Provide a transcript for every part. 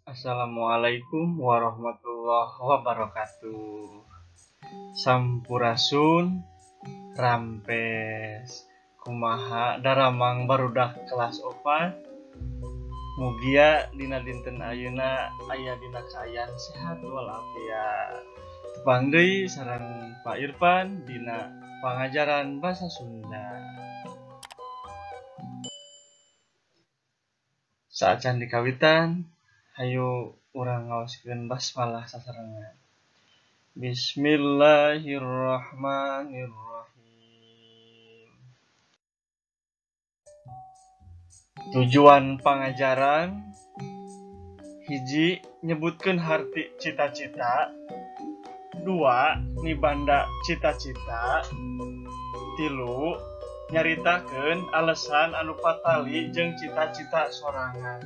Assalamualaikum warahmatullahi wabarakatuh. Sampurasun, rampes, kumaha daramang barudak kelas 4. Mugia dina dinten ayeuna aya dina kaayaan sehat walafiat. Tepang deui sareng Pak Irfan dina pangajaran bahasa Sunda. Saacan dikawitan, hayu urang ngaoskeun basmalah sasarengan. Bismillahirrahmanirrahim. Tujuan pangajaran hiji, nyebutkeun harti cita-cita. 2, nibanda cita-cita. 3, nyaritakeun alasan anu patali jeung cita-cita sorangan.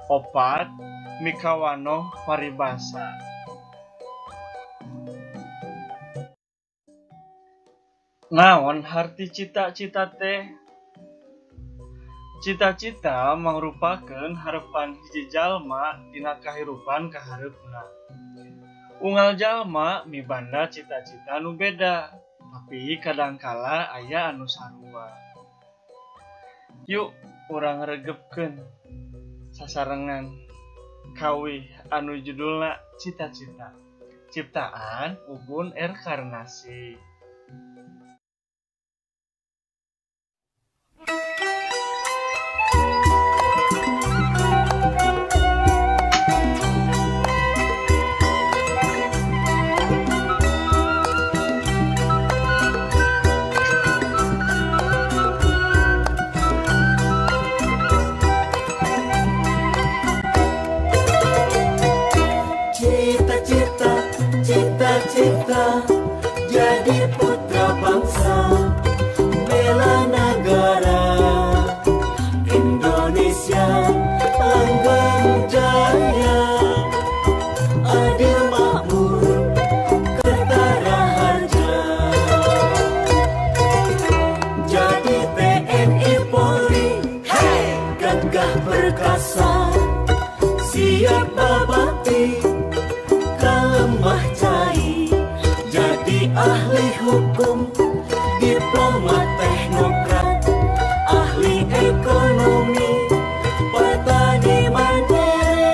4, mikawanoh paribasa. Naon harti cita-cita teh? Cita-cita mangrupakeun harepan hiji jalma dina kahirupan kahareupna. Unggal jalma mibanda cita-cita nu beda, tapi kadangkala aya anu sarua. Yuk urang regepkeun sasarengan kawih anu judulna Cita-Cita, ciptaan Ubun R. Karnasi. Cita-cita jadi putra bangsa, bela negara Indonesia langgeng jaya, adil makmur kerta raharja. Jadi TNI Polri, hey, gagah perkasa, siap babakti kalemah cai. Jadi ahli hukum, diplomat teknokrat, ahli ekonomi, petani mandiri.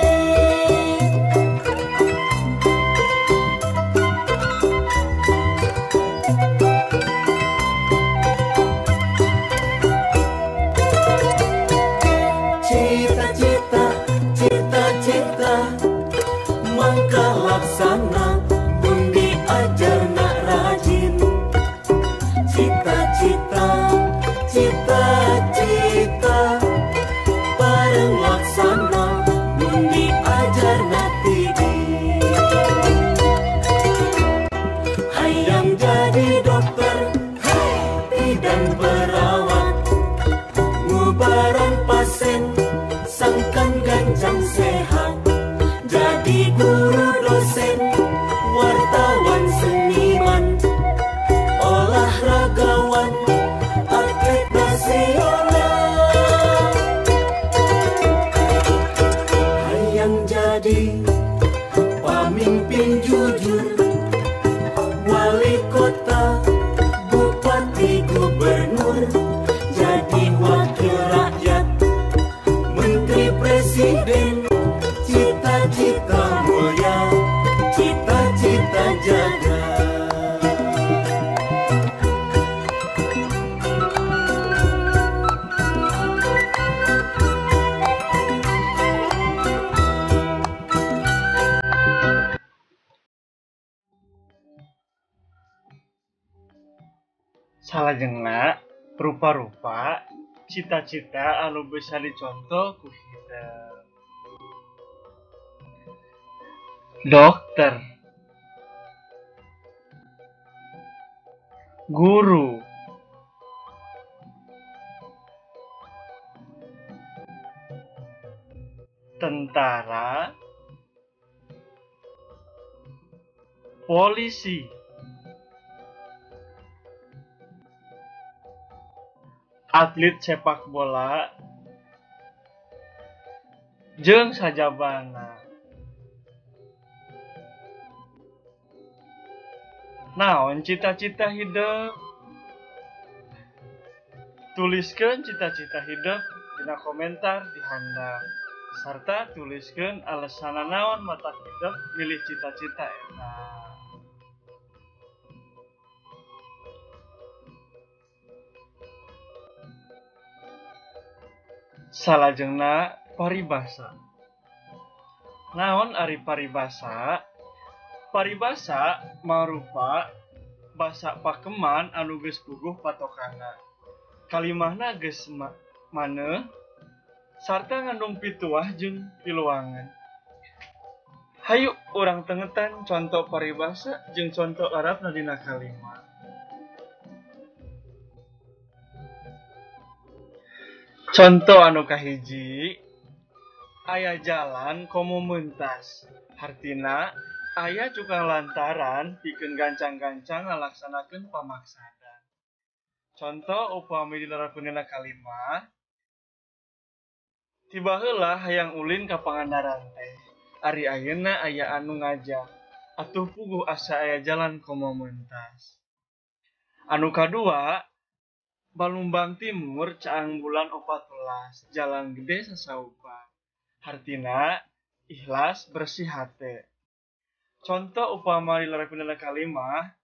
Cita-cita, cita-cita, mangka laksana, bundi ajar nak rajin. Cita-cita, cita-cita, bareng laksana, bundi ajar nak tidi. Hayang jadi dokter, hey, bidan perawat, ngubaran pasien, sangkan gancang sehat. Jadi guru dosen, wartawan seniman, olahragawan, atlet nasional. Hayang jadi pemimpin jujur, wali kota, bupati, gubernur, jadi wakil rakyat, menteri presiden. Cita-cita mulia, cita-cita jaga. Salajengna rupa-rupa cita-cita anu bisa dicontoh ku hideung. Dokter, guru, tentara, polisi, atlet sepak bola, jeung sajabana. Naon cita-cita hidup? Tuliskeun cita-cita hidup dina komentar di handap. Sarta tuliskeun alasanna naon matak hidup milih cita-cita eta. Salajengna paribasa. Naon ari paribasa? Paribasa marupa basa pakeman anu geus puguh patokana. Kalimahna geus maneuh sarta ngandung pituah jeung piluangan. Hayu urang tengetan conto paribasa jeung conto larapna dina kalimat. Conto anu kahiji, aya jalan komo mentas. Hartina aya cukang lantaran pikeun gancang-gancang ngalaksanakeun pamaksadan. Conto upami dilarapkeun dina kalimat, tiba heula hayang ulin ka Pangandaran teh. Ari ayeuna aya anu ngajak, atuh puguh asa aya jalan komo mentas. Anu kadua, Balumbang Timur caang bulan 14, jalan gede sasaupan. Hartina ikhlas bersih hate. Conto upama dilarapkeun dina kalimah,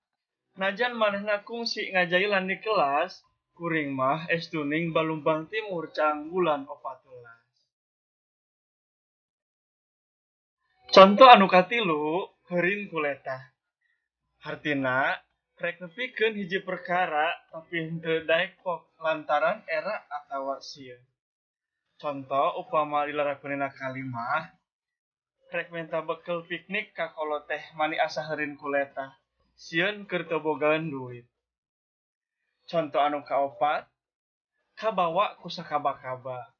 najan manehna kungsi ngajailan di kelas, kuring mah estuning Balumbang Timur caang bulan 14. Conto anu katilu, heurin kuletah. Hartina rek nepikeun hiji perkara tapi henteu daek pok lantaran era atawa sieun. Conto upama dilarapkeun dina kalimah, rek menta bekel piknik ka kolot teh mani asa heurin kuletah, sieun keur teu bogaeun duit. Conto anu kaopat, kabawa ku sakaba-kaba.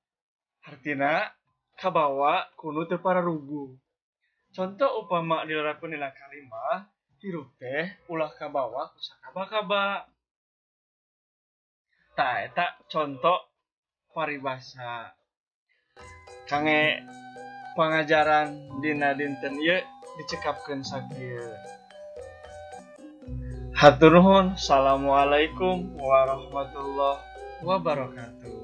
Hartina kabawa ku nu teu pararuguh. Conto upama dilarapkeun dina kalimah, hirup teh ulah kabawa ku sakaba-kaba. Tah eta conto paribasa. Kangge pangajaran dina dinten ieu dicekapkeun sakieu. Hatur nuhun. Assalamualaikum warahmatullahi wabarakatuh.